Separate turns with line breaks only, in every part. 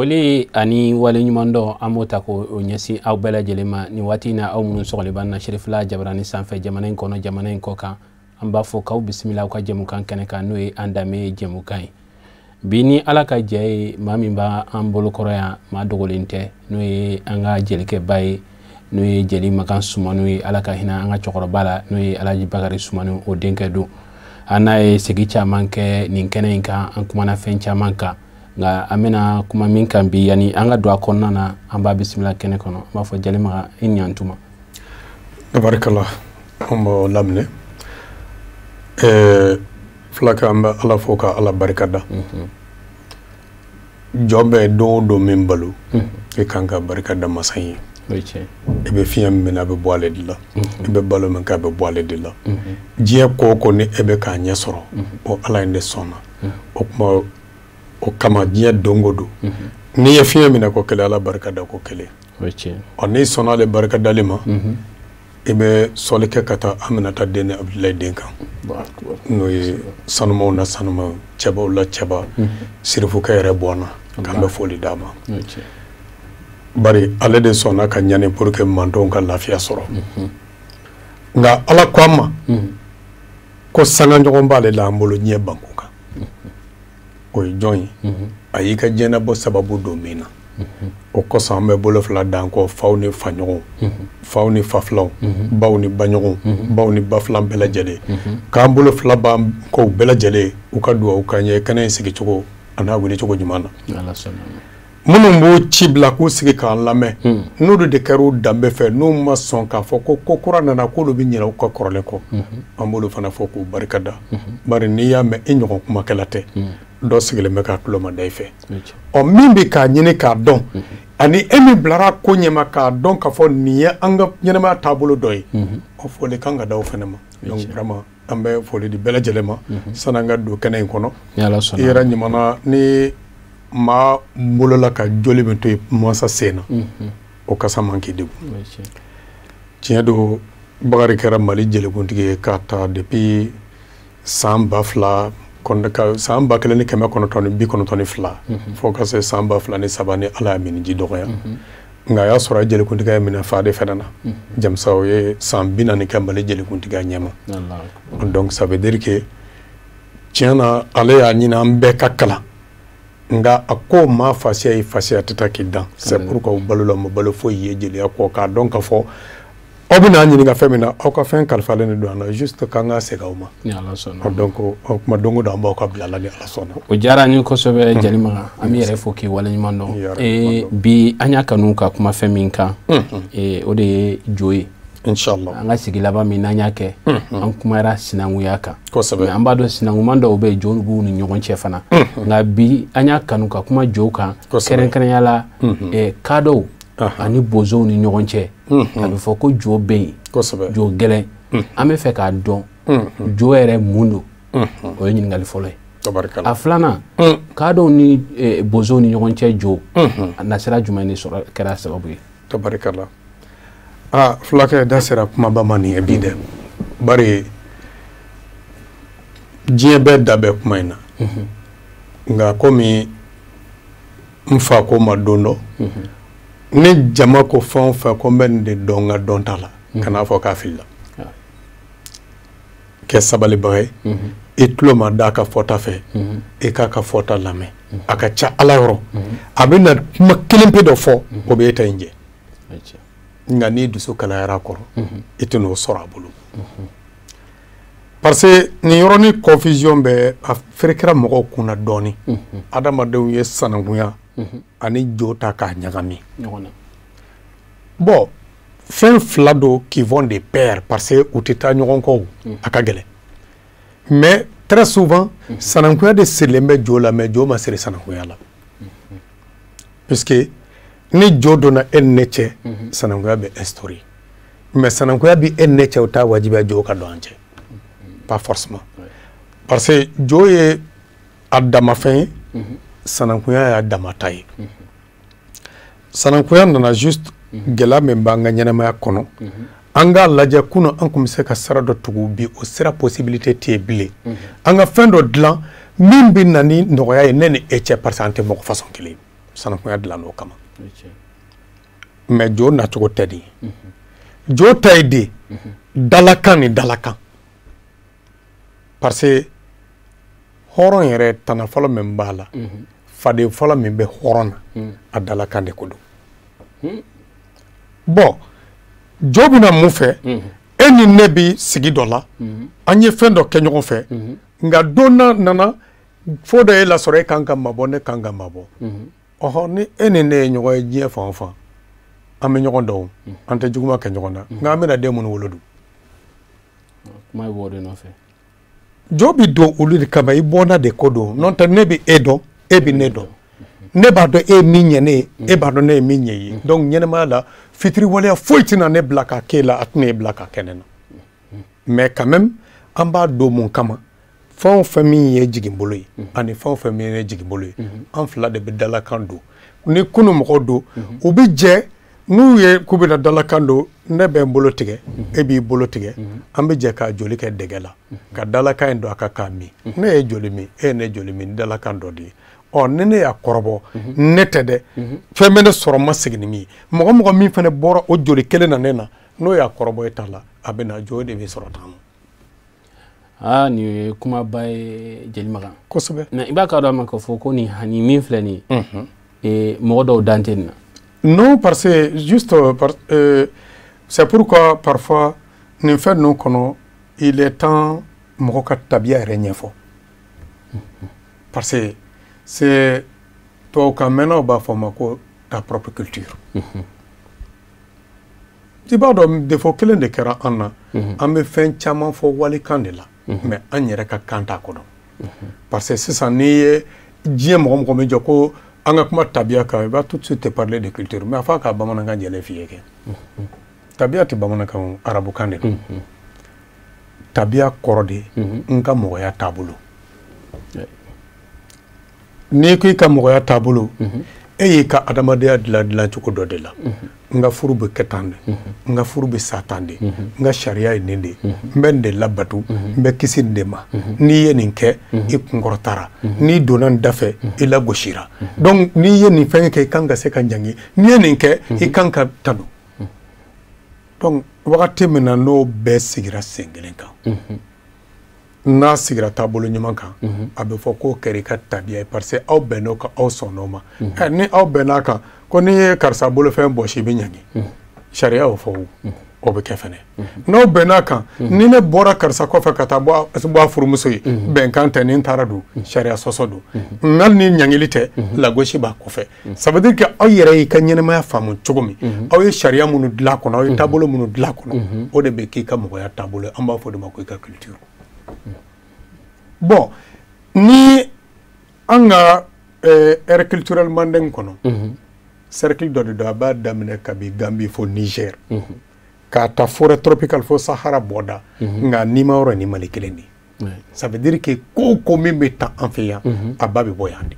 Foli ani waleɲumandɔn, an b'o ta k'o ɲɛsin aw bɛɛ lajɛlen ma nin waati in na, aw minnu sɔgɔlen b'an na Serifila Jabarani sanfɛ, jamana in kɔnɔ, jamana in kɔ kan. An b'a fɔ k'aw bisimila aw ka jɛmukan kɛnɛ kan, n'o ye an danbe jɛmukan ye. Bi, ni Ala ka jɛ ye, maa min b'an bolokɔrɔ yan, maa dogolen tɛ, n'o ye an ka jelikɛba ye, n'o ye jeli Makan Sumano ye. Ala ka hinɛ an ka cɛkɔrɔba la, n'o ye Alaji Bakari Sumano, o denkɛ don. An n'a ye segi caman kɛ nin kɛnɛ in kan, an kumana fɛn caman kan, nka an bɛna kuma min kan bi, yanni an ka don a kɔnɔna na, an b'a bisimila kɛnɛ kɔnɔ. An b'a fɔ: Jeli Makan, i ni ɲantuma.
Tabarikala, an b'o laminɛ fulakɛ. An bɛ Ala fo ka Ala barika da. Jɔn bɛ don o don min balo, i kan ka barika da masa ye. I bɛ fiɲɛ min minɛ, a bɛ bɔ ale de la. I bɛ balo min kɛ, a bɛ bɔ ale de la. Diɲɛ ko o ko ni e bɛ k'a ɲɛ sɔrɔ, o Ala in de sɔnna o kuma. O kama, diɲɛ don o don, n'i ye fiɲɛ minɛ ko kelen, Ala barika da ko kelen. Ɔ, n'i sɔnna ale barika dali ma, i bɛ sɔli kɛ ka taa Aminata den ni Abudulayi den kan, n'o ye sanumaw na sanumaw, cɛbaw la cɛba, sirifukɛ yɛrɛ bɔ na, k'an bɛ foli d'a ma, bari ale de sɔnna ka ɲani pour que mantɔnw ka lafiya sɔrɔ. Nka Ala ko an ma ko sanga ɲɔgɔn b'ale la an bolo diɲɛ banko kan. O ye jɔn ye? A y'i ka diɲɛnabɔ sababu don min na. O kosɔn, an bɛ bolo fila dan kɔ faw ni faɲɔgɔnw, faw ni fafilaw, baw ni baɲɔgɔnw, baw ni bafilan bɛɛ lajɛlen, k'an bolo fila b'an kɔw bɛɛ lajɛlen, u ka dugawu k'an ye kɛnɛ in sigicogo a n'a wulicogo ɲuman na. Minnu b'o ci bila k'u sigi k'an lamɛn, n'olu de kɛra u danbe fɛ, n'u ma sɔn k'a fɔ ko ko kura nana, k'olu bɛ ɲinɛ u ka kɔrɔlen kɔ, an b'olu fana fɔ k'u barika da, bari n'i y'a mɛn i ɲɔgɔn kumakɛla tɛ, dɔ sigilen bɛ k'a tulo ma da i fɛ. Ɔ, min bɛ k'a ɲini k'a dɔn, ani e min bilara ko ɲɛma k'a dɔn k'a fɔ nin ye an ka ɲɛnɛmaya taabolo dɔ ye, o foli kan ka da o fana ma. Donc vraiment, an bɛ foli di bɛɛ lajɛlen ma sanni an ka don kɛnɛ in kɔnɔ. I yɛrɛ ɲuman ni maa bolola ka joli min to yen mansa sen na, o kasa man k'i degun. Tiɲɛ don, Bakari kɛra Mali jelikuntigi ye k'a ta depuis san 2000, san 1992, fo ka se san 2003 ni Ala y'a miniji dɔgɔya. Nka a y'a sɔrɔ a ye jelikuntigiya minɛ fa de fana na. Jamisa, o ye san 40 kɛ Mali jelikuntigiya ɲɛma. Donc ça veut dire que tiɲɛ na, ale y'a ɲini an bɛɛ ka kalan, nka a ko maa fasiya ye fasiya tɛ taa k'i dan. C'est pourquoi u balola, ma balo foyi ye jeliya kɔ, k'a dɔn k'a fɔ aw bɛna ɲininka fɛn min na, aw ka fɛn kalifalen de don an na, juste k'an ka segin aw ma. Donc o kuma, don o don an b'aw ka bila la ni Ala sɔnna.
O diyara an ye kosɛbɛ, Jeli Makan. An bɛ yɛrɛ fo k'i waleɲuman dɔn. Bi, an y'a kanu ka kuma fɛn min kan, o de ye jo ye.
Inshallah.
An ka sigi laban min n'an y'a kɛ, an kumara sinankunya kan.
Kosɛbɛ.
An b'a dɔn sinankunman dɔw bɛ yen, jo b'u ni ɲɔgɔn cɛ fana. Nka bi, an y'a kanu ka kuma jo kan, kɛrɛnkɛrɛnya la kadɔw ani bozow ni ɲɔgɔn cɛ. A bɛ fɔ ko jo bɛ yen, jo gɛlɛn. An bɛ fɛ k'a dɔn jo yɛrɛ mun don. O ye ɲininkali fɔlɔ ye. A filanan, kadɔw ni bozow ni ɲɔgɔn cɛ jo, a nasira jumɛn de sɔrɔ kɛra sababu ye?
Tabarikala. Aa, fulakɛ da sera kumaba ma nin ye bi dɛ, bari diɲɛ bɛɛ da bɛ kuma in na. Nka komi n fa ko ma don dɔ, ni jama ko fɛn o fɛn ko n bɛ nin de dɔn n ka dɔn ta la, kan'a fɔ k'a filila. Kɛ sabalibaga ye, i tulo ma da a ka fɔta fɛ, i k'a ka fɔta lamɛn. A ka ca Ala yɔrɔ, a bɛ na kuma kelen pe dɔ fɔ, o bɛ e ta in jɛ. Nka n'i dusu kalayara a kɔrɔ, i tɛ n'o sɔrɔ a bolo, parce que nin yɔrɔnin confusion bɛ a ferekera mɔgɔw kunna dɔɔni. Adamadenw ye sanankunya ani jo ta k'a ɲagami. Bon, fɛn fila don qui vont de pair, parce que u tɛ taa ɲɔgɔn kɔ, a ka gɛlɛn. Mais très souvent, sanankunya de sirilen bɛ jo la, mais jo ma siri sanankunya la, puisque ni jo donna e ni ne cɛ, sanankunya bɛ instaurer. Mais sanankunya bi e ni ne cɛ, o t'a wajibiya jo ka don an cɛ, pas forcément, parce que jo ye a damafɛn ye, sanankunya y'a damata ye. Sanankunya nana juste gɛlɛya min b'an ka ɲɛnɛmaya kɔnɔ, an k'a lajɛ. Kunun, an tun bɛ se ka sira dɔ tugu, bi o sira possibilité tɛ yen bilen. An ka fɛn dɔ dilan min bɛ na ni nɔgɔya ye ne ni e cɛ, parce que an tɛ mɔgɔ façon kelen ye. Sanankunya dilan o kama. Mais jo nacogo tɛ de ye. Jo ta ye de dalakan ni dalakan. Parce que hɔrɔn yɛrɛ tana fɔlɔ min b'a la, faden fɔlɔ min bɛ hɔrɔn na, a dalakan de ko don. Bon, jo bɛna mun fɛ? E ni ne bi sigi dɔ la, an ye fɛn dɔ kɛ ɲɔgɔn fɛ, nka don nana fo dɔ e lasɔrɔ, e kan ka mabɔ, ne kan ka mabɔ. Ɔhɔ, ni e ni ne ye ɲɔgɔn ye diɲɛ fan o fan, an bɛ ɲɔgɔn dɔn, an tɛ juguman kɛ ɲɔgɔn na, nka an bɛna den minnu wolo dun.
Kuma b'o de nɔfɛ.
Jo bi don olu de kama, i bɔnna de ko don. N'o tɛ, ne bɛ e dɔn, e bɛ ne dɔn. Ne b'a dɔn e ye min ɲɛ ne ye, e b'a dɔn ne ye min ɲɛ i ye. Donc ɲɛnɛmaya la, fitiriwaleya foyi tɛna ne bila ka k'e la, a tɛna e bila ka kɛ ne na. Mais quand même, an b'a don mun kama? Fɛn o fɛn min ye jigin bolo ye, ani fɛn o fɛn min ye jigin bolo ye, an fila de bɛ dalakan don. Ni kunu mɔgɔw don, u bɛ jɛ n'u ye k'u bɛna dalakan don, ne bɛ n bolo tigɛ, e b'i bolo tigɛ, an bɛ jɛ k'a joli kɛ dɛgɛ la, ka dalakan in don a kan k'a min. Ne ye joli min, e ye ne joli min, dalakan dɔ de ye. Ɔ, ni ne y'a kɔrɔbɔ, ne tɛ dɛ, fɛn bɛ ne sɔrɔ n ma segin ni min ye. Mɔgɔ mɔgɔ min fana bɔra o joli kelen na ne na, n'o y'a kɔrɔbɔ e ta la, a bɛ na jo de bɛ sɔrɔ tan.
Aa, nin ye kumaba ye, Jeli Makan.
Kosɛbɛ.
Mais i b'a ka dɔn a ma k'a fɔ ko nin min filɛ nin ye, mɔgɔ dɔw dan tɛ nin na.
Non, parce que juste, c'est pourquoi parfois, nin fɛn ninnu kɔnɔ, il est temps mɔgɔ ka tabiya yɛrɛ ɲɛfɔ. Parce que c'est tubabukan mɛnnaw b'a fɔ ma ko ta propre culture. I b'a dɔn, défaut kelen de kɛra an na. An bɛ fɛn caman fɔ walikan de la, mais an yɛrɛ ka kan t'a kɔnɔ. Parce que sisan, n'i ye diɲɛ mɔgɔ mɔgɔ min jɔ ko an ka kuma tabiya kan, il va tout de suite te parler de culture, mais a f'a ka bamanankan jɛlen f'i ye kɛ. Tabiya tɛ bamanankan o, arabukan de don. Tabiya kɔrɔ de n ka mɔgɔya taabolo. N'i ko i ka mɔgɔya taabolo, e y'i ka adamadenya dilan dilancogo dɔ de la. N ka furu bɛ kɛ tan de, n ka furu bɛ sa tan de, n ka sariya ye nin de ye, n bɛ nin de labato, n bɛ kisi nin de ma. N'i ye nin kɛ, i kunkɔrɔtara. N'i donna nin da fɛ, i lagosira. Donc n'i ye nin fɛn kɛ, i kan ka se ka ɲangi. N'i ye nin kɛ, i kan ka tanu. Donc wagati min na n'o bɛɛ sigira sen kelen kan, n'a sigira taabolo ɲuman kan, a bɛ fɔ k'o kɛra i ka tabiya ye, parce que aw bɛnn'o kan, aw sɔnn'o ma. Ni aw bɛnn'a kan ko n'i ye karisa bolofɛn bɔsi, i bɛ ɲangi, sariya y'o fɔ, o o bɛ kɛ fɛnɛ. N'aw bɛnn'a kan, ni ne bɔra karisa kɔfɛ ka taa bɔ a furumuso ye, bɛnkan tɛ, ni n taara don, sariya sɔsɔ don. Hali ni ɲangili tɛ, lagosi b'a kɔfɛ. Ça veut dire que aw yɛrɛ y'i ka ɲɛnɛmaya faamu cogo min, aw ye sariya minnu dilan kɔnɔ, aw ye taabolo minnu dilan kɔnɔ, o de bɛ k'i ka mɔgɔya taabolo ye. An b'a fɔ o de ma ko i ka culture. Bon, ni an ka aire culturelle Mandeng kɔnɔ, cercle dɔ de don, a b'a daminɛ kabi Gambie fo Niger, k'a ta forêt tropicale fo Sahara bɔda, nka n'i ma yɔrɔ ni Mali kelen de ye. Ça veut dire que ko o ko min bɛ ta an fɛ yan, a ba bɛ bɔ yan de,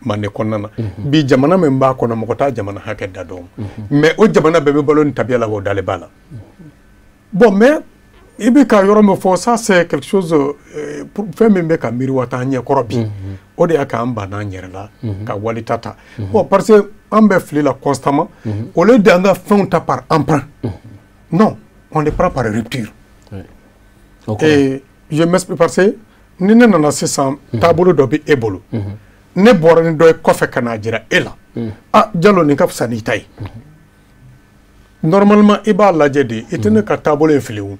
Mande kɔnɔna na. Bi jamana min b'a kɔnɔ, mɔgɔ t'a jamana hakɛ da dɔn, mais o jamana bɛɛ bɛ balo ni tabiya la, wa o dalen b'a la. Bon, mais i bɛ ka yɔrɔ min fɔ, ça c'est quelque chose, fɛn min bɛ ka miiri wa t'an ɲɛkɔrɔ bi, o de y'a k'an banna an yɛrɛ la ka walita ta. Bon, parce que an bɛ fili la constamment, au lieu d'an ka fɛnw ta par emprunt, non, on les prend par rupture. Et je m'explique, parce que ni ne nana sisan, taabolo dɔ bɛ e bolo, ne bɔra ni dɔ ye kɔfɛ ka n'a jira e la, ah Jalo, nin ka fisa n'i ta ye. Normalement, i b'a lajɛ de, i tɛ ne ka taabolo in fili o,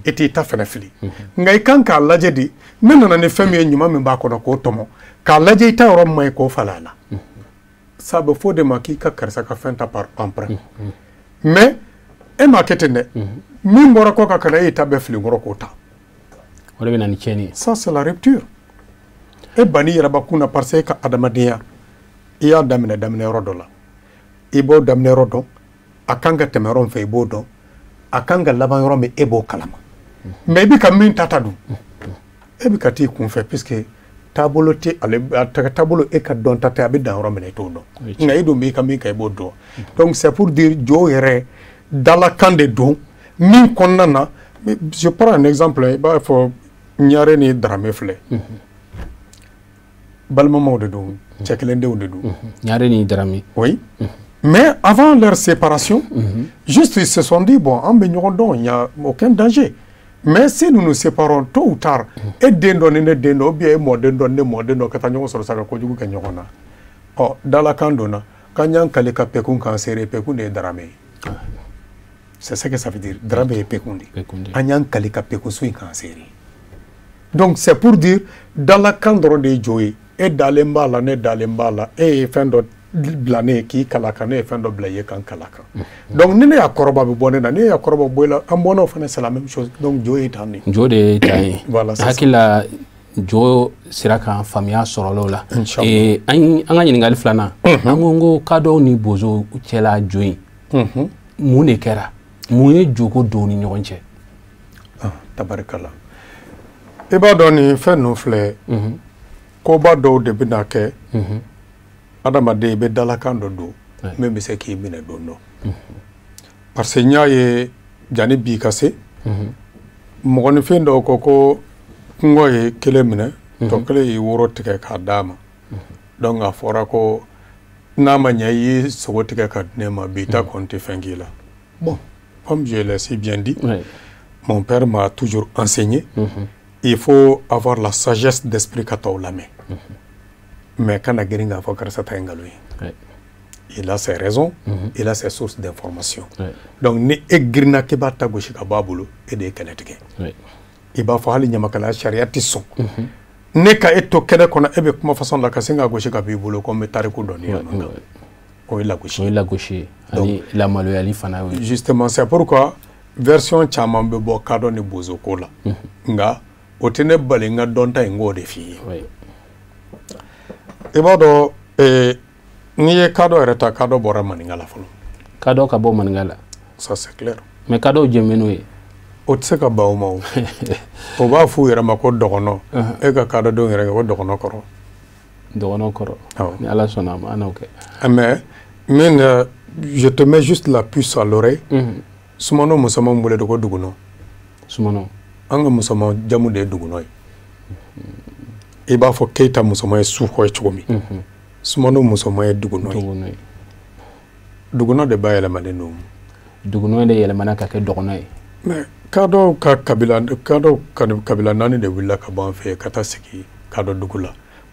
i t'i ta fɛnɛ fili, nka i kan k'a lajɛ de, ne nana ni fɛn min ye, ɲuman min b'a kɔnɔ, k'o tɔmɔ k'a lajɛ, i ta yɔrɔ min ma ɲi, k'o falen a la. Ça bɛ fɔ o de ma k'i ka karisa ka fɛn ta par emprunt. Mais e m'a kɛ ten dɛ, min bɔra kɔ kan ka na, e y'i ta bɛɛ fili kɔrɔ k'o ta.
O de bɛ na ni tiɲɛni ye.
Ça c'est la rupture. E banni yɛrɛbakun na, parce que e ka adamadenya, i y'a daminɛ daminɛ yɔrɔ dɔ la, i b'o daminɛ yɔrɔ dɔn, a kan ka tɛmɛ yɔrɔ min fɛ, i b'o dɔn, a kan ka laban yɔrɔ min, e b'o kalama. Mais i bɛ ka min ta ta dun, e bɛ ka t'i kun fɛ, puisque taabolo tɛ ale a taabolo, e ka dɔn ta tɛ, a bɛ dan yɔrɔ min na, i t'o dɔn, nka e dun b'i ka min kɛ, i b'o dɔn. Donc c'est pour dire, jo yɛrɛ dalakan de don min kɔnɔna na. Je prends un exemple, i b'a fɔ Ɲare ni Darame filɛ. Balimamaw de don, cɛ kelendenw de don.
Ɲare ni Darame.
Oui. Mais avant leur séparation, juste ils se sont dit, bon, an bɛ ɲɔgɔn dɔn, il n'y a aucun danger. Mais si nous nous séparons tôt ou tard, e den dɔ ni ne den dɔ, ou bien e mɔden dɔ ni ne mɔden dɔ ka taa ɲɔgɔn sɔrɔ sa ka kojugu kɛ ɲɔgɔn na. Ɔ, dalakan donna, k'an y'an kali ka pekun k'an seere, pekun de ye Darame ye. C'est ce que ça veut dire. Darame ye pekun de ye. An y'an kali ka pekun so in k'an seere. Donc c'est pour dire, dalakan dɔrɔn de ye jo ye. E dalen b'a la, ne dalen b'a la, e ye fɛn dɔ bila ne ye k'i kala kan, ne ye fɛn dɔ bila i ye k'an kala kan. Donc ni ne y'a kɔrɔba bɛ bɔ ne na, ni e y'a kɔrɔba bɔ i la, an bɔnnaw fana c'est la même chose. Donc jo ye tan de.
Jo de ye tan ye.
Voilà, c'est ça.
Hakili la jo sera kan faamuya sɔrɔla o la. An ka ɲininkali filanan, an ko kadɔw ni bozow cɛla jo in, mun de kɛra? Mun ye joko don u ni ɲɔgɔn cɛ?
Tabarikala. I b'a dɔn nin fɛn ninnu filɛ, koba dɔw de bɛna kɛ. Adamaden i bɛ dalakan dɔ don min bɛ se k'i minɛ don dɔ. Parce que n y'a ye janni bi ka se, mɔgɔninfin dɔw ko ko kungo ye kelen minɛ, tɔ kelen y'i woro tigɛ k'a d'a ma. Donc a fɔra ko n'a ma ɲɛ i y'i sogo tigɛ ka di ne ma, bi ta kɔni tɛ fɛn k'i la. Bon, comme je l'ai si bien dit, mon père m'a toujours enseigné, il faut avoir la sagesse d'esprit ka tɔw lamɛn. Mais kana girin k'a fɔ karisa ta ye nkalon ye. Il a ses raisons, il a ses sources d'information. Donc ni e girinna k'i b'a ta gosi ka bɔ a bolo, e de ye kɛlɛ tigɛ. I b'a fɔ hali ɲamakalaya sariya tɛ sɔn. Ne ka e to kɛnɛ kɔnɔ, e bɛ kuma façon la ka sin ka gosi ka b'i bolo ko n bɛ tariku dɔn ni yan. O ye lagosi.
O ye lagosi ye. Ani lamaloyali fana ye.
Justement, c'est pourquoi version caman bɛ bɔ kadɔ ni bozo ko la. Nka o tɛ ne bali n ka dɔnta in k'o de f'i ye. I b'a dɔn n'i ye kadɔ yɛrɛ ta, kadɔ bɔra maninka la fɔlɔ.
Kadɔ ka bɔ maninka la.
Ça c'est clair.
Mais kadɔw jɛn n'o ye.
O tɛ se ka ban o ma o. O b'a f'u yɛrɛ ma ko dɔgɔnɔ. E ka kadɔdenw yɛrɛ kɛ ko dɔgɔnɔ kɔrɔ.
Dɔgɔnɔ kɔrɔ. Ni Ala sɔnna a ma, an n'o kɛ.
Mais min, je te mets juste la puce à l'oreille. Sumano musoman wele de ko dugunɔ.
Sumano.
An ka musoman jamu de ye dugunɔ ye. I b'a fɔ Keyita musoman ye sukɔ ye cogo min. Sumano musoman ye dugunɔ ye. Dugunɔ de bayɛlɛmalen don.
Dugunɔ de yɛlɛmana ka kɛ dɔgɔnɔ ye.
Mais kadɔw ka kabila, kadɔw kabila naani de wulila ka bɔ an fɛ yen ka taa sigi kadɔ dugu la.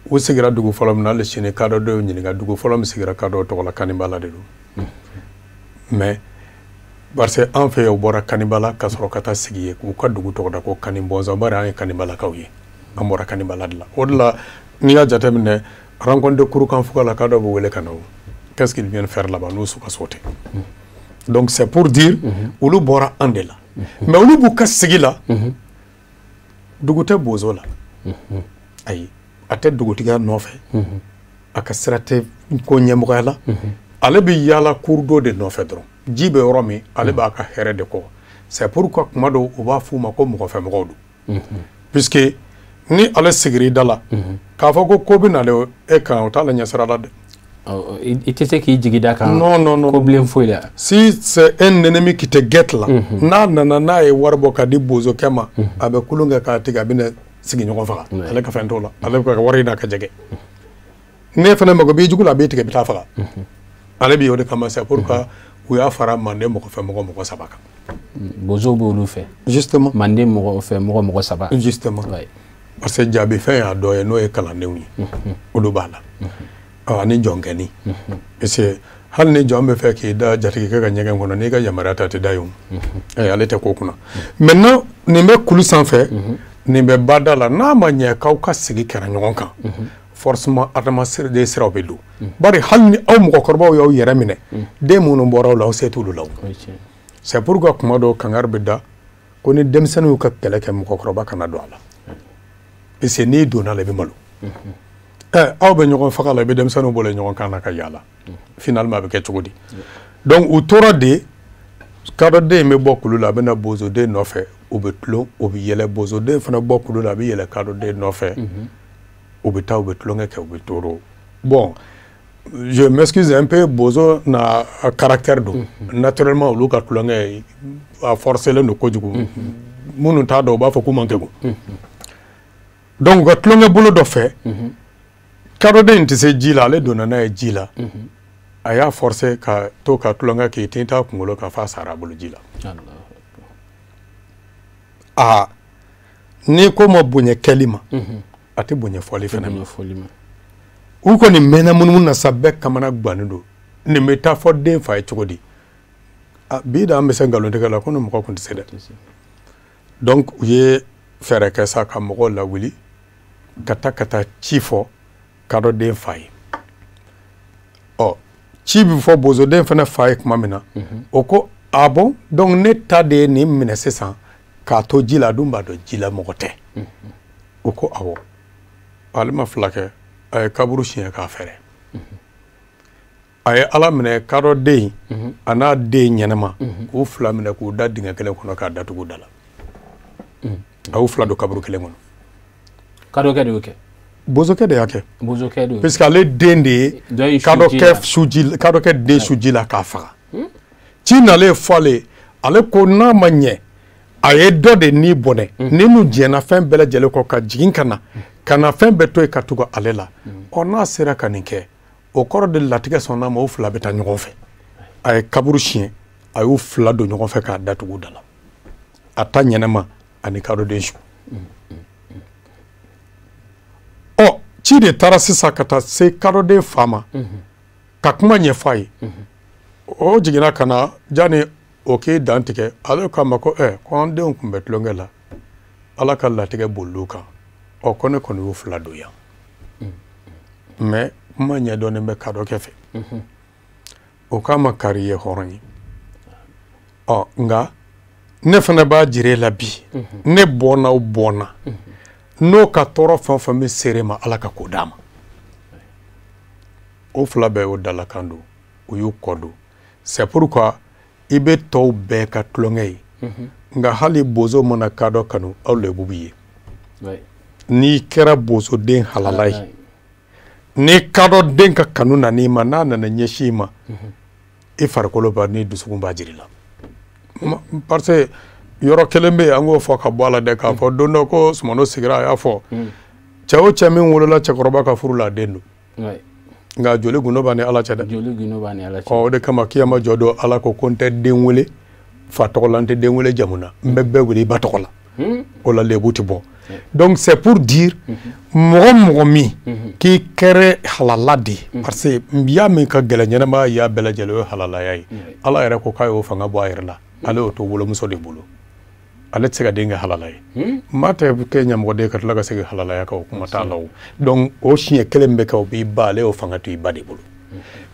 U sigira dugu fɔlɔ min na, hali sini kadɔdenw ɲininka, dugu fɔlɔ min sigira kadɔw tɔgɔ la, Kanibala de don. Mais parce que an fɛ yen, u bɔra Kanibala ka sɔrɔ ka taa sigi yen k'u ka dugu tɔgɔ da ko Kanibɔnzɔn, bari an ye Kanibalakaw ye. An bɔra Kanibala de la. O de la n'i y'a jateminɛ rencontre de Kurukanfuga la, kadɔw bɛ wele ka na o. Qu'est-ce qu'ils viennent faire là-bas? N'u su ka so tɛ. Donc c'est pour dire, olu bɔra an de la. Mais olu b'u ka sigi la, dugu tɛ bozo la. Ayi, a tɛ dugutigiya nɔfɛ. A ka sira tɛ ko ɲɛmɔgɔya la. Ale bɛ yaala cours d'eau de nɔfɛ dɔrɔn. Ji bɛ yɔrɔ min, ale b'a ka hɛrɛ de kɔ. C'est pourquoi kuma dɔw u b'a f'u ma ko mɔgɔfɛmɔgɔw don. Puisque ni ale sigira i da la, k'a fɔ ko ko bɛ nalen e kan, o t'ale ɲɛsira la dɛ.
I tɛ se k'i jigi da kan.
Non, non, non.
Ko bilen foyi la.
Si c'est un ennemi qui te guette là, n'a nana n'a ye wari bɔ ka di bozokɛ ma, a bɛ kulon kɛ k'a tigɛ, a bɛna sigiɲɔgɔn faga. Ale ka fɛn t'o la. Ale bɛ ka wari ɲini a ka jɛgɛ. N'e fana mago b'i jugu la, a b'i tigɛ, i bɛ taa faga. Ale b'i o de kama, c'est pourquoi u y'a fara manden mɔgɔfɛmɔgɔ mɔgɔ saba kan.
Bozow b'olu fɛ.
Justement.
Manden mɔgɔfɛmɔgɔ mɔgɔ saba.
Justement. Parce que jaabi fɛn y'a dɔ ye, n'o ye kalandenw ye. Olu b'a la. Ani jɔnkɛni. Parce que hali ni jɔn bɛ fɛ k'i da jatigikɛ ka ɲɛgɛn kɔnɔ, n'i ka yamaruya ta, a tɛ da yen o. Ale tɛ ko kunna. Maintenant nin bɛ kulu sanfɛ, nin bɛ bada la, n'a ma ɲɛ k'aw ka sigi kɛra ɲɔgɔn kan, forcément adamaden siraw bɛ don. Bari hali ni aw mɔgɔkɔrɔbaw y'aw yɛrɛ minɛ, den minnu bɔra aw la, aw se t'olu la o. C'est pourquoi kuma dɔw kangari bɛ da ko ni denmisɛnninw y'u ka kɛlɛ kɛ, mɔgɔkɔrɔba kana don a la. Parce que n'i donna a la, i bɛ malo. Aw bɛ ɲɔgɔn faga la, i bɛ denmisɛnninw bolo ɲɔgɔn kan na ka yaala. Finalement a bɛ kɛ cogo di? Donc u tora de, kadɔden bɛ bɔ kulu la, a bɛ na bozoden nɔfɛ, u bɛ tulon, u bɛ yɛlɛ. Bozoden fana bɔ kulu la, a bɛ yɛlɛ kadɔden nɔfɛ. U bɛ taa, u bɛ tulonkɛ kɛ, u bɛ toro. Bon, je m'excuse un peu, bozo n'a caractère don. Naturellement olu ka tulonkɛ a forcélen don kojugu. Minnu t'a dɔn, u b'a fɔ k'u man kegun. Donc u ka tulonkɛ bolo dɔ fɛ, Kadɔden in tɛ se ji la, ale donna n'a ye ji la. A y'a forcer ka to ka tulonkɛ k'i tin t'a kunkolo kan f'a sara a bolo ji la. Aa, n'i ko ma bonya kɛli ma, a tɛ bonya fɔli fana ma. U kɔni mɛnna munumunu na sa, bɛɛ kamana gannen don. Nin bɛ taa fɔ den fa ye cogo di? Bi da an bɛ se nkalontigɛ la, ko ni mɔgɔ kun tɛ se dɛ. Donc u ye fɛɛrɛ kɛ sa ka mɔgɔw lawuli ka taa ci fɔ kadɔden fa ye. Ɔ, ci bɛ fɔ bozoden fana fa ye tuma min na, o ko ah bon, donc ne ta de ye nin minɛ sisan k'a to ji la, a dun b'a dɔn ji la mɔgɔ tɛ. O ko awɔ. Ale ma fila kɛ, a ye kaburu siɲɛ k'a fɛrɛ. A ye Ala minɛ kadɔden a n'a den ɲɛnama, k'u fila minɛ k'u da dingɛ kelen kɔnɔ k'a datugu da la. A y'u fila don kaburu kelen kɔnɔ.
Kadɔkɛ de y'o kɛ.
Bozokɛ de y'a kɛ.
Bozokɛ de y'o kɛ.
Parce que ale den de ye kadɔkɛ den su ji la k'a faga. Ci nalen fɔ ale, ale ko n'a ma ɲɛ, a ye dɔ de ni bɔnɛ. Ni nu jɛnna fɛn bɛɛ lajɛlen kɔ ka jigin ka na fɛn bɛɛ to yen ka tugu ale la. Ɔ, n'a sera ka nin kɛ, o kɔrɔ de latigɛ sɔnna ma, o fila bɛ taa ɲɔgɔn fɛ. A ye kaburu siɲɛ, a y'u fila don ɲɔgɔn fɛ k'a datugu da la. A ta ɲɛnama ani kadɔden su. Ɔ, ci de taara sisan ka taa se kadɔden fa ma, ka kuma ɲɛfɔ a ye. O jiginna ka na, janni o k'i dan tigɛ, ale k'a ma ko ko an denw tun bɛ tulonkɛ la, Ala ka latigɛ bolil'u kan. Ɔ, ko ne kɔni y'u fila don yan. Mais kuma ɲɛdɔnnen bɛ kadɔkɛ fɛ. O k'a ma kari ye hɔrɔn ye. Ɔ, nka ne fana b'a jira e la bi, ne bɔnna o bɔnna, n'o ka tɔɔrɔ fɛn o fɛn min ser'e ma, Ala ka k'o d'a ma. O fila bɛɛ y'o dalakan don, o y'u kɔ don. C'est pourquoi i bɛ tɔw bɛɛ ka tulonkɛ ye. Nka hali bozo mana kadɔ kanu, aw lebu b'i ye. N'i kɛra bozoden halala ye, ni kadɔden ka kanu nan'i ma, n'a nana ɲɛsin i ma, i farikolo b'a n'i dusukun b'a jiri la. Parce que yɔrɔ kelen bɛ yen, an k'o fɔ ka bɔ a la dɛ, k'a fɔ don dɔ ko Sumano sigira, a y'a fɔ cɛ o cɛ min wolola cɛkɔrɔba ka furu la, a den don. Nka joli gundo b'a ni Ala cɛ dɛ.
Joli gundo b'a ni Ala cɛ.
Ɔ, o de kama kiyama jɔ don, Ala ko ko n tɛ den wele fa tɔgɔ la, n tɛ den wele jamu na, n bɛ bɛɛ wele i ba tɔgɔ la. O la lebu tɛ bɔ. Donc c'est pour dire, mɔgɔ min k'i kɛra halala de ye, parce que ya min ka gɛlɛn ɲɛnamaya ya bɛɛ lajɛlen, o ye halalaya ye. Ala yɛrɛ ko k'a y'o fanga bɔ a yɛrɛ la, ale y'o to wolomuso de bolo. Ale tɛ se ka den kɛ halala ye. Maa tɛ kɛ ɲamɔgɔden ka tila ka segin halalaya kan, o kuma t'a la o. Donc o siɲɛ kelen bɛ kɛ, o b'i ba, ale y'o fanga to i ba de bolo.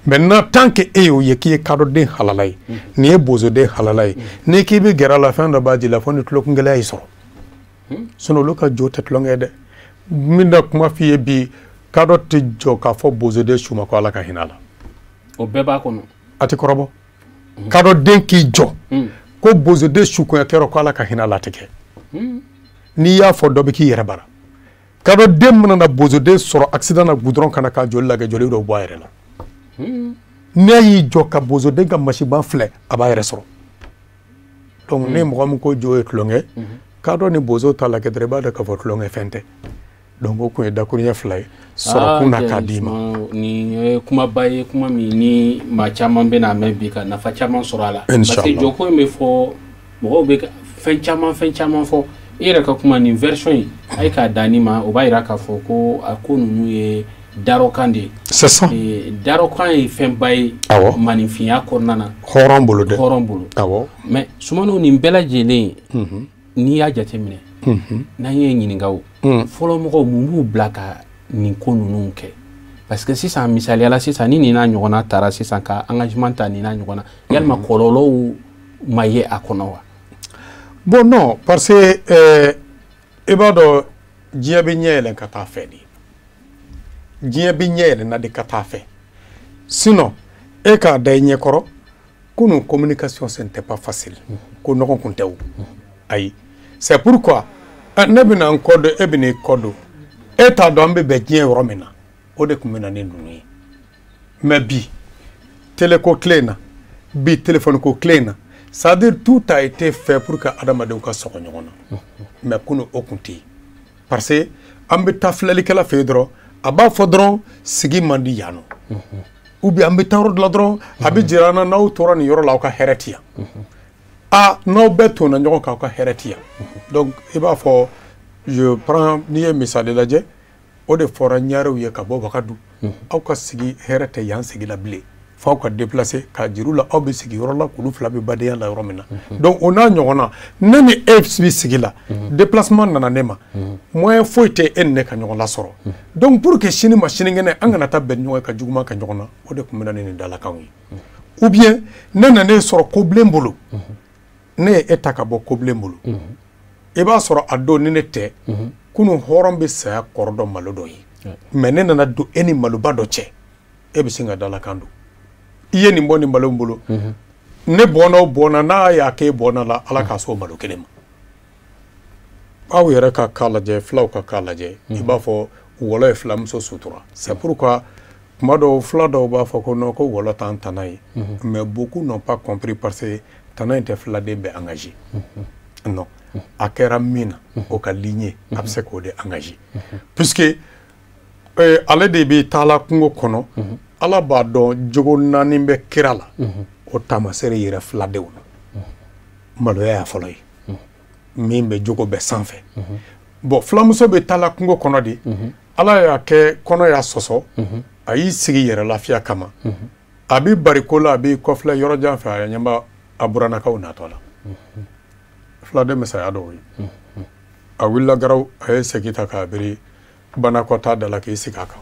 Maintenant tant que e y'o ye k'i ye kadɔden halala ye, nin ye bozoden halala ye, n'i k'i bɛ gɛrɛ a la, fɛn dɔ b'a ji la fo ni tulokungɛlɛya y'i sɔrɔ. Sinon olu ka jo tɛ tulonkɛ ye dɛ. N bɛna kuma f'i ye bi, kadɔ tɛ jɔ k'a fɔ bozoden su ma ko Ala ka hinɛ a la.
O bɛɛ b'a kɔnɔ.
A tɛ kɔrɔbɔ. Kadɔden k'i jɔ ko bozoden su kɔɲɔkɛyɔrɔ ko Ala ka hinɛ a la, a tɛ kɛ. N'i y'a fɔ dɔ bɛ k'i yɛrɛ bara. Kadɔden mana na bozoden sɔrɔ accident na goudron kana k'a joli lajɛ, joli dɔ bɔ a yɛrɛ la. N'a y'i jɔ ka bozoden ka masiba filɛ, a b'a yɛrɛ sɔrɔ. Donc ni mɔgɔ min ko jo ye tulonkɛ, kadɔ ni bozo ta lajɛ dɔrɔn, i b'a dɔn k'a fɔ tulonkɛ fɛn tɛ. Donc o kun ye dakuruɲɛ fila ye sɔrɔ kun na k'a d'i ma.
Nin ye kumaba ye, kuma min ni maa caman bɛna mɛn bi ka nafa caman sɔrɔ a la. Parce que jɔko in bɛ fɔ, mɔgɔw bɛ fɛn caman fɔ. I yɛrɛ ka kuma nin version in, a ye k'a dan nin ma, o b'a jira k'a fɔ ko a ko ninnu ye darɔkan de ye.
C'est ça.
Darɔkan ye fɛnba ye.
Awɔ.
Maninfinya kɔnɔna na.
Hɔrɔn bolo dɛ.
Hɔrɔn bolo.
Awɔ.
Mais Sumano, nin bɛɛ lajɛlen, n'i y'a jateminɛ, n'an ye ɲininka o, fɔlɔ mɔgɔw mun b'u bila ka nin ko ninnu kɛ? Parce que sisan misaliyala sisan ni nin n'a ɲɔgɔnna taara sisan ka engagement ta nin n'a ɲɔgɔnna, yalima kɔlɔlɔw ma ye a kɔnɔ wa?
Bon non, parce que i b'a dɔn diɲɛ bɛ ɲɛ yɛlɛn ka taa fɛ de. Diɲɛ bɛ ɲɛ yɛlɛnna de ka taa fɛ. Sinon e k'a da i ɲɛkɔrɔ, kunun communication ce n'était pas facile. Ko nɔgɔn kun tɛ o. Ayi. C'est pourquoi ne bɛna n kɔ don, e bɛna i kɔ don. E t'a dɔn an bɛ bɛn diɲɛ yɔrɔ min na, o de tun bɛ na ni ninnu ye. Mais bi télé ko tile in na, bi téléphone ko tile in na, c'est-à-dire tout a été fait pour que adamadenw ka sɔgɔ ɲɔgɔn na. Mais kunun o kun tɛ yen. Parce que an bɛ taa filɛlikɛla fɛ yen dɔrɔn, A b'a fɔ dɔrɔn sigi man di yan nɔ, ou bien an bɛ taa yɔrɔ dɔ la dɔrɔn, a bɛ jira an na n'aw tora nin yɔrɔ la, aw ka hɛrɛ ti yan. A n'aw bɛɛ tonna ɲɔgɔn kan, aw ka hɛrɛ ti yan. Donc i b'a fɔ, je prends, n'i ye misali lajɛ, o de fɔra ɲarew ye ka bɔ Wagadu: aw ka sigi hɛrɛ tɛ yan sigi la bilen, f'aw ka déplacer k'a jir'u la aw bɛ sigi yɔrɔ la, kulu fila bɛ badenya la yɔrɔ min na. Donc o n'a ɲɔgɔn na, ne ni e bɛ sigi la, déplacement nana ne ma, moyen foyi tɛ e ni ne ka ɲɔgɔn lasɔrɔ. Donc pour que sini ma sinikɛnɛ an kana taa bɛn ɲɔgɔn ye ka juguman kɛ ɲɔgɔn na, o de tun bɛ na ni nin dalakanw ye. Ou bien ne nan'e sɔrɔ kobilen bolo, ne ye e ta ka bɔ kobilen bolo, i b'a sɔrɔ a don ni ne tɛ kunun, hɔrɔn bɛ saya kɔrɔ dɔn malo dɔ ye, mais ne nana don e ni maloba dɔ cɛ, e bɛ sin ka dalakan don, i ye nin bɔ nin malo in bolo, ne bɔnna o bɔnna n'a y'a k'e bɔnna la, Ala k'a so malo kelen ma. Aw yɛrɛ ka cas lajɛ, filaw ka cas lajɛ, i b'a fɔ wɔlɔ ye filamuso sutura. C'est pourquoi tuma dɔw fila dɔw b'a fɔ ko non, ko wɔlɔ t'an tana ye, mais beaucoup n'ont pas compris, parce que tana in tɛ filaden bɛɛ engagé. Non, a kɛra min na, o ka lignée a bɛ se k'o de engagé, puisque ale de bɛ taa la kungo kɔnɔ. Ala b'a dɔn jogo naani bɛ kira la, o taamasere yɛrɛ filadenw na. Maloya y'a fɔlɔ ye, min bɛ jogo bɛɛ sanfɛ. Bon, filamuso bɛ taa la kungo kɔnɔ de, Ala y'a kɛ kɔnɔ y'a sɔsɔ, a y'i sigi yɛrɛ lafiya kama, a b'i bariko la, a b'i kɔfilɛ yɔrɔ jan fɛ, a ɲɛ b'a a burannakaw natɔ la. Filaden bɛ saya dɔw ye, a wulila garaw, a ye segi ta k'a biri banakɔtaa da la k'i sigi a kan.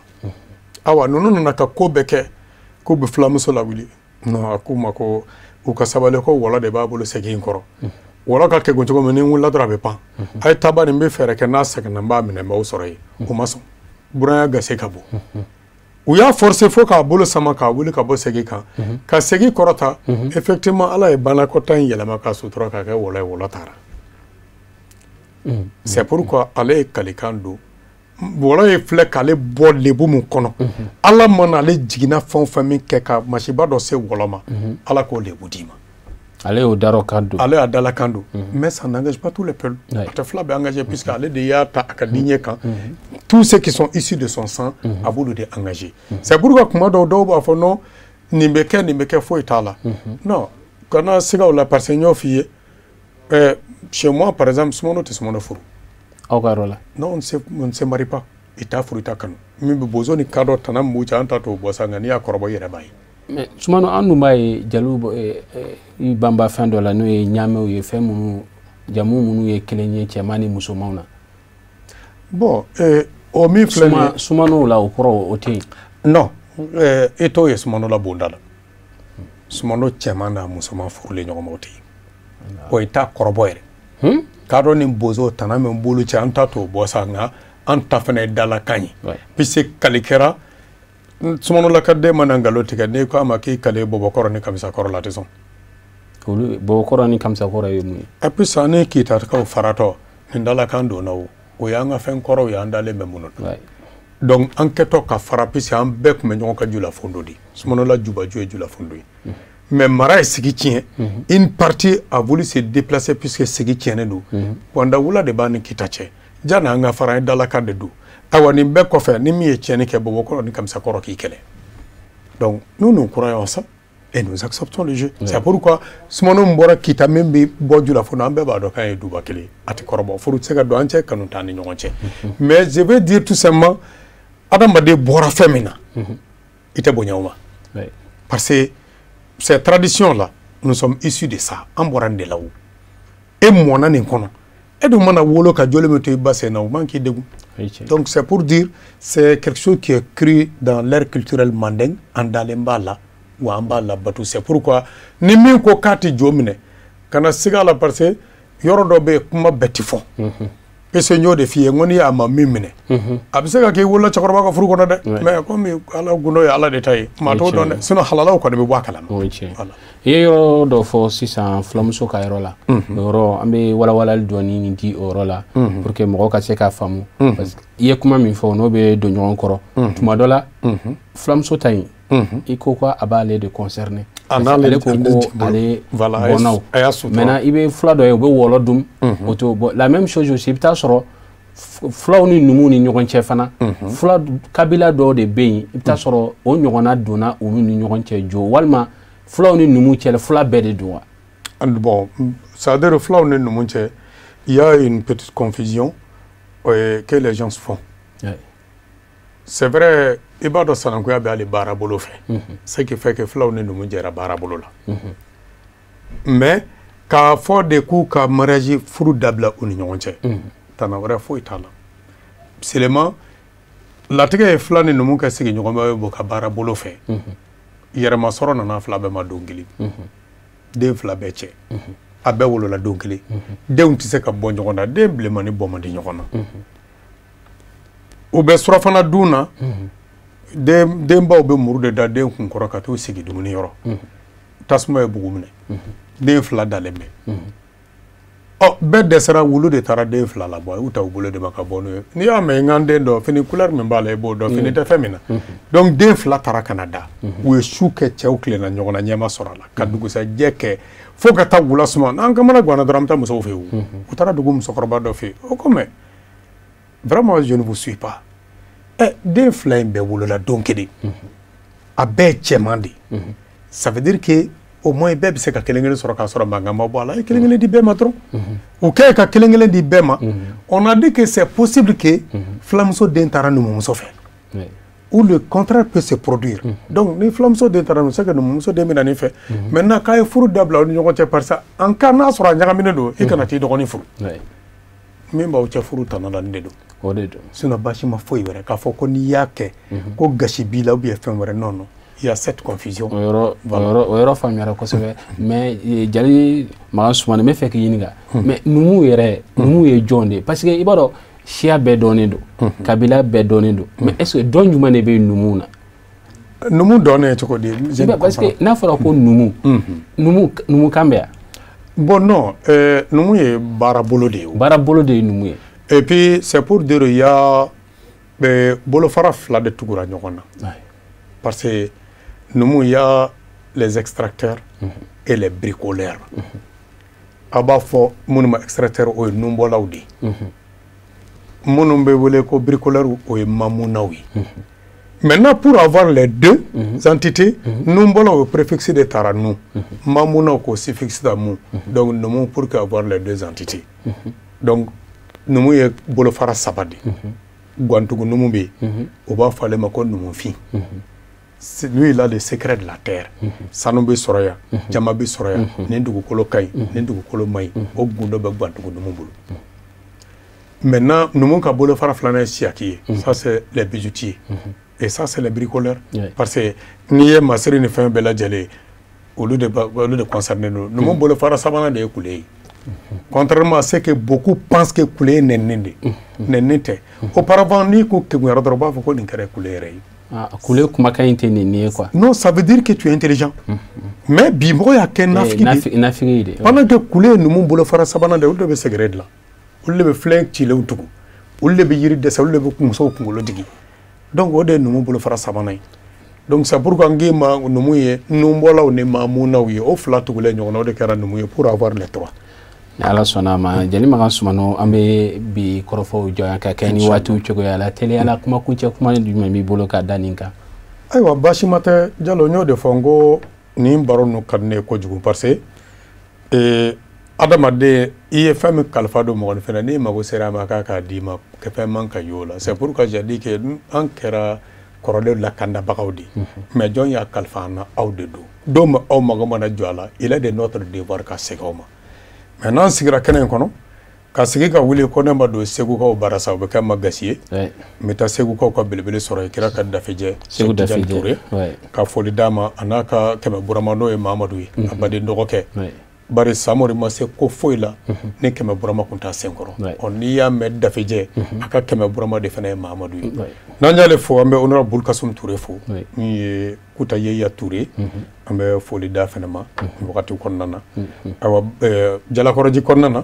Awa, ninnu nana ka ko bɛɛ kɛ k'u bɛ filamuso lawuli. Non, a k'u ma ko u ka sabali, ko wɔlɔ de b'a bolo segi in kɔrɔ, wɔlɔ ka kɛgun cogo min, ni n wulila dɔrɔn a bɛ pan. A ye taaba nin, n bɛ fɛɛrɛ kɛ, n'a sɛgɛnna n b'a minɛ, n b'aw sɔrɔ yen. U ma sɔn, buranya gase ka bon, u y'a forcer fo k'a bolo sama k'a wuli ka bɔ segi kan, ka segi kɔrɔta. Effectivement, Ala ye banakɔtaa in yɛlɛma k'a sutura k'a kɛ wɔlɔ ye, wɔlɔ taara. C'est pourquoi ale ye kalikan don wɔlɔ ye filɛ k'ale bɔ lebu min kɔnɔ, Ala mana ale jiginna fɛn o fɛn min kɛ ka masiba dɔ se wɔlɔ ma, Ala k'o lebu d'i ma.
Ale y'o darɔ don.
Ale y'a dalakan don, mais ça n'engage pas tous les peuples. A tɛ fila bɛɛ engagé, puisque ale de y'a ta a ka lignée kan, tous ceux qui sont issus de son sang, a b'olu de engagé. C'est pourquoi kuma dɔw, dɔw b'a fɔ non, nin bɛ kɛ, nin bɛ kɛ, foyi t'a la. Non, kana siga o la, parce que n y'o f'i ye, chez moi par exemple, Sumano tɛ Sumano furu.
Aw ka yɔrɔ la?
Non, on ne se marie pas. I t'a furu, i t'a kanu. Min bɛ bozo ni kadɔ tana min b'u cɛ, an ta t'o bɔ sa, nka n'i y'a kɔrɔbɔ i yɛrɛ b'a ye.
Mais Sumano, an dun b'a ye jaliw i banba fɛn dɔ la, n'o ye ɲaamɛw ye, fɛn minnu jamu minnu ye kelen ye cɛman ni musomanw na.
Bon, o min filɛ nin ye,
Sumanow la, o kɔrɔ o tɛ yen?
Non, e t'o ye Sumano la bonda la. Sumano cɛman n'a musoman furulen ɲɔgɔn ma, o tɛ yen. O i t'a kɔrɔbɔ yɛrɛ. Kadɔ ni bozo tana min b'olu cɛ, an ta t'o bɔ sa, nka an ta fana ye dalakan ye, puisque kali kɛra Sumanolaka den mana nkalon tigɛ, n'i ko a ma k'i kale bɔbɔkɔrɔ ni kamisakɔrɔ la, a tɛ sɔn.
Olu bɔbɔkɔrɔ ni kamisakɔrɔ ye mun ye?
Et puis sisan ni Kitakaw faratɔ nin dalakan donna, o o y'an ka fɛn kɔrɔw ye, an dalen bɛ minnu na. Donc an kɛtɔ ka fara, puisque an bɛɛ tun bɛ ɲɔgɔn ka julafondo de, Sumanola jubaju ye julafondo ye, mais mara ye sigi tiɲɛ, une partie a voulu se déplacer, puisque sigi tiɲɛnen don. Wanda wula de b'an ni Kita cɛ, janni an ka fara, an ye dalakan de don. Ayiwa, nin bɛɛ kɔfɛ, ni min ye tiɲɛni kɛ, bɔbɔkɔrɔ ni kamisakɔrɔ k'i kɛlɛ. Donc nous, nous croyons ça et nous acceptons le jeu. C'est pourquoi Sumano min bɔra Kita, min bɛ bɔ julafondo, an bɛɛ b'a dɔn k'an ye duba kelen ye, a tɛ kɔrɔbɔ, furu tɛ se ka don an cɛ, kanu t'an ni ɲɔgɔn cɛ. Mais je veux dire tout simplement, adamaden bɔra fɛn min na, i tɛ bonya o ma, parce que ces traditions là, nous sommes issus de ça. An bɔra nin de la. O e mɔnna nin kɔnɔ, e dun mana wolo ka joli min to i ba sen na, o man k'i degun. Donc c'est pour dire, c'est quelque chose qui est cru dans l'air culturel mandingue. An dalen b'a la, wa an b'a labato. C'est pourquoi ni min ko k'a tɛ jo minɛ, kana siga a la, parce que yɔrɔ dɔ bɛ yen, kuma bɛɛ tɛ fɔ, parce que n y'o de f'i ye, n ko n'i y'a ma min minɛ, a bɛ se ka kɛ i wolola cɛkɔrɔba ka furu kɔnɔ dɛ, mais komi Ala gundo ye Ala de ta ye, maa t'o dɔn dɛ, sinon halalaw kɔni bɛ bɔ a kalama.
O ye tiɲɛ. I ye yɔrɔ dɔ fɔ sisan, fulamuso ka yɔrɔ la, o yɔrɔ an bɛ walawalali dɔɔni di o yɔrɔ la pour que mɔgɔw ka se k'a faamu, parce que i ye kuma min fɔ, n'o bɛ don ɲɔgɔn kɔrɔ tuma dɔ la. Fulamuso ta in, i ko ko a b'ale de concerner, ale ko ko ale bɔnnaw. Maintenant, i bɛ fula dɔ ye, u bɛ wɔlɔ dun, o t'o bɔ. La même chose aussi, i bɛ taa sɔrɔ Fulaw ni numuw ni ɲɔgɔn cɛ fana, fula kabila dɔw de bɛ yen, i bɛ taa sɔrɔ o ɲɔgɔnna donna olu ni ɲɔgɔn cɛ jo, walima fulaw ni numu cɛ, fula bɛɛ de don wa?
Bon, c'est-à-dire fulaw ni numu cɛ, il y a une petite confusion que les gens font.
Ouais.
C'est vrai, i b'a dɔn sanankuya bɛ hali baara bolo fɛ. Ce qui fait que fulaw ni numu jɛra baara bolo la. Mais k'a fɔ de k'u ka mariage furu dabila u ni ɲɔgɔn cɛ, tana wɛrɛ foyi t'a la. Seulement latigɛ ye fula ni numu kɛ sigiɲɔgɔnba ye bɔ ka baara bolo fɛ. Yɛrɛmasɔrɔ nana fila bɛɛ ma don kelen. Den fila bɛɛ cɛ. A bɛɛ wolola don kelen. Denw tɛ se ka bɔ ɲɔgɔn na. Den bilenman ni bɔ man di ɲɔgɔn na. U bɛ surafana dun na. Denbaw bɛ muru de da den kun kɔrɔ ka t'u sigi dumuni yɔrɔ. Tasuma ye bugu minɛ. Den fila dalen bɛ. Ɔ, bɛɛ dɛsɛra, wulu de taara den fila labɔ, a y'u ta u bolo de ma ka bɔ n'o ye. N'i y'a mɛn n ka den dɔn, fini couleur min b'a la, i b'o dɔn, fini tɛ fɛn min na. Donc den fila taara ka na da. U ye su kɛ, cɛw tilenna ɲɔgɔn na, ɲɛ ma sɔrɔ a la. Ka dugusajɛ kɛ fo ka taa wula suma. N'an kamana ganna dɔrɔn, an bɛ taa musow fɛ yen. U taara dugu musokɔrɔba dɔ fɛ yen. O ko mais vraiment, je ne vous suis pas. Ɛ, den fila in bɛɛ wolola don kelen. A bɛɛ ye cɛman de ye. Ça veut dire que au moins bɛɛ bɛ se ka kelen kelen sɔrɔ k'a sɔrɔ mankan ma bɔ a la. A ye kelen kelen di bɛɛ ma dɔrɔn. U kɛ ka kelen kelen di bɛɛ ma. On a dit que c'est possible que fulamuso den taara numumuso fɛ. Ou le contraire peut se produire. Donc ni fulamuso den taara, c'est que numumuso den bɛ na nin fɛ. Maintenant k'a ye furu dabila aw ni ɲɔgɔn cɛ, parce que en cas n'a sɔrɔ a ɲagaminen don, i kana t'i dɔgɔnin furu. Min b'aw cɛ furu tana la, nin de don.
O de don.
Sinon baasi ma foyi wɛrɛ k'a fɔ ko n'i y'a kɛ ko gasi b'i la ou bien fɛn wɛrɛ, non non. Il y a cette confusion.
O yɔrɔ faamuyara kosɛbɛ. Mais Jali Makan Sumani, n bɛ fɛ k'i ɲininka, mais numu yɛrɛ, numu ye jɔn de ye? Parce que i b'a dɔn, siya bɛɛ dɔnnen don, kabila bɛɛ dɔnnen don, mais est ce que dɔn jumɛn de bɛ numu na?
Numu dɔnnen cogo di?
Parce que n'a fɔra ko numu, numukan bɛ yan.
Bon, non, numu ye baarabolo de ye.
Baarabolo de ye numu ye.
Et puis c'est pour dire, il y a bolofara fila de tugura ɲɔgɔn na. Parce que numu, il y a les extracteurs et les bricoleurs. A b'a fɔ minnu ma extracteur, o ye nunbɔlaw de ye. Minnu bɛ wele ko bricoleur, o ye mamunaw ye. Maintenant, pour avoir les deux entités, nunbɔlaw, o préfixe de taara nu. Mamunaw k'o suffixe ta mu. Donc numu, pour que avoir les deux entités. Donc numu ye bolofara saba de ye. Guwantugu numu bɛ yen, o b'a fɔ ale ma ko numufin. Lui, il a le secret de la terre. Sanu bɛ sɔrɔ yan, jama bɛ sɔrɔ yan, nin dugukolo ka ɲi, nin dugukolo man ɲi, o gundo bɛ Guwantugu numu bolo. Maintenant, numu ka bolofara filanan ye siyaki ye. Ça, c'est les bijoutiers. Et ça, c'est les bricoleurs. Parce que n'i ye masiri ni fɛn bɛɛ lajɛlen, olu de concerné don. Numu bolofara sabanan de ye kule ye. Contrairement à ce que beaucoup pensent que kule ye nɛnini de. Nɛnini tɛ. Auparavant, n'i ko keguyara dɔrɔn, u b'a fɔ ko nin kɛra kule yɛrɛ ye.
Ah, kule kumakan in tɛ nin ye quoi.
Non, ça veut dire que tu es intelligent. Mais bi, mɔgɔ y'a kɛ nafigi de.
Nafigi de.
Pendant que kule ye numu bolofara sabanan de ye, olu de bɛ sɛgɛrɛ dilan. Olu de bɛ filen cilenw tugu. Olu de bɛ yiri dɛsɛ, olu de bɛ musow kunkolo digi. Donc o de ye numu bolofara sabanan ye. Donc c'est pourquoi n k'i ma numu ye nunbɔlaw ni maamunaw ye, o fila tugulen ɲɔgɔn na, o de kɛra numu ye pour avoir les trois.
Ni Ala sɔnna a ma, Jali Makan Sumano, an bɛ bi kɔrɔfɔw jɔ yan ka kɛ ni waatiw cogoya la. Teliya la, kuma kuncɛ kuma jumɛn b'i bolo ka da nin kan?
Ayiwa, baasi ma tɛ, Jalo. N y'o de fɔ n ko nin baro ninnu ka di ne ye kojugu, parce que adamaden, i ye fɛn min kalifa don mɔgɔninfin na, n'i mago sera a ma k'a k'a d'i ma, fɛn man ka y'o la. C'est pourquoi j'ai dit que an kɛra kɔrɔlen lakandabagaw de ye, mais jɔn y'a kalifa an na? Aw de don. Don min aw mago mana jɔ a la, il est de notre devoir ka segin aw ma. Mais n'an sigira kɛnɛ in kɔnɔ ka sigi ka wuli ko ne ma don Segukaw bara sa, o bɛ kɛ ma gasi ye. N bɛ taa Segukaw ka belebele sɔrɔ yen, kira ka dafejɛ.
Segu Dafejɛ.
Ka foli d'a ma, a n'a ka kɛmɛ burama, n'o ye Mamadu ye, a baden dɔgɔkɛ. Bari Samori ma se ko foyi la ni kɛmɛ burama kun t'a sen kɔrɔ. Ɔ, n'i y'a mɛn dafejɛ, a ka kɛmɛ burama de fana ye Mamadu ye. N'an y'ale fo, an bɛ honorable Bulkasum Ture fo, min ye Kuta Yeya Ture, an bɛ foli d'a fana ma wagati kɔnɔna na. Ayiwa, Jalakɔrɔji kɔnɔna na.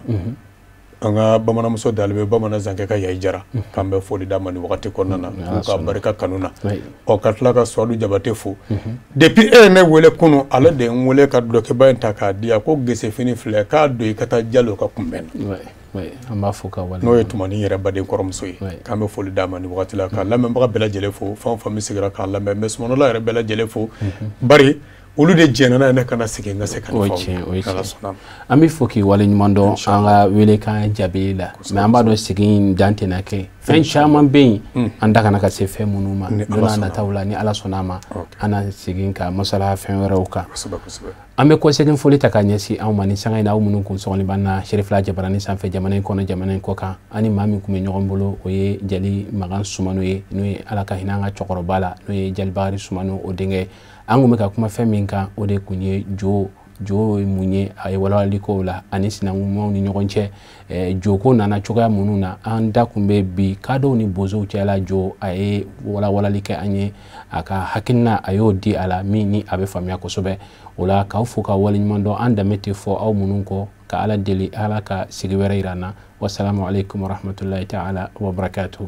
An ka bamananmuso dalen bɛ bamanan zankɛ ka Yayi Jara, k'an bɛ foli d'a ma nin wagati kɔnɔna na, k'u ka barika kanu na. Ɔ, ka tila ka Suwadu Jabate fo. Depuis e ye ne wele kunun, ale de ye n wele ka dulɔkiba in ta k'a di yan ko gesefini filɛ, k'a don i ka taa Jalo ka kunbɛn na.
An b'a fo ka wale.
N'o ye Tumani yɛrɛ baden kɔrɔmuso ye, k'an bɛ foli d'a ma nin wagati la, ka lamɛnbaga bɛɛ lajɛlen fo, fɛn o fɛn bɛ sigira k'an lamɛn, n bɛ Sumanɔla yɛrɛ bɛɛ lajɛlen fo, bari olu de jɛnna n'a ye ne kana sigi n ka se ka nin fɔ. Ala sɔnna.
An bɛ fo k'i waleɲuman dɔn an ka welekan jaabi la, mais an b'a dɔn sigi in dan tɛna kɛ, fɛn caman bɛ yen an da kana ka se fɛn minnu ma don n'a nataw la. Ni Ala sɔnna a ma, an na segin ka masala fɛn wɛrɛw kan. An bɛ kɔsegin foli ta ka ɲɛsin anw ma ni sanga in na, aw minnu kun sɔgɔlen b'an na Serifila Jabarani sanfɛ, jamana in kɔnɔ, jamana in kɔ kan. Ani maa min kun bɛ ɲɔgɔn bolo, o ye Jali Makan Sumano ye, n'o ye Ala ka hinɛ an ka cɛkɔrɔba la, n'o ye Jali Bakari Sumano o denkɛ. An kun bɛ ka kuma fɛn min kan, o de kun ye jo. Jo ye mun ye? A ye walawalali k'o la ani sinankunmaw ni ɲɔgɔn cɛ, joko nana cogoya minnu na. An da kun bɛ bi kadɔw ni bozow cɛla jo. A ye walawalali kɛ an ye, a ka hakilina a y'o di a la min ni a bɛ faamuya kosɛbɛ. O la k'aw fo ka waleɲuman dɔn, an danbe tɛ fɔ aw minnu kɔ, ka Ala deli Ala ka sigi wɛrɛ yira an na. Wasalamu aleykum warahmatulahi taala wabarakatuhu.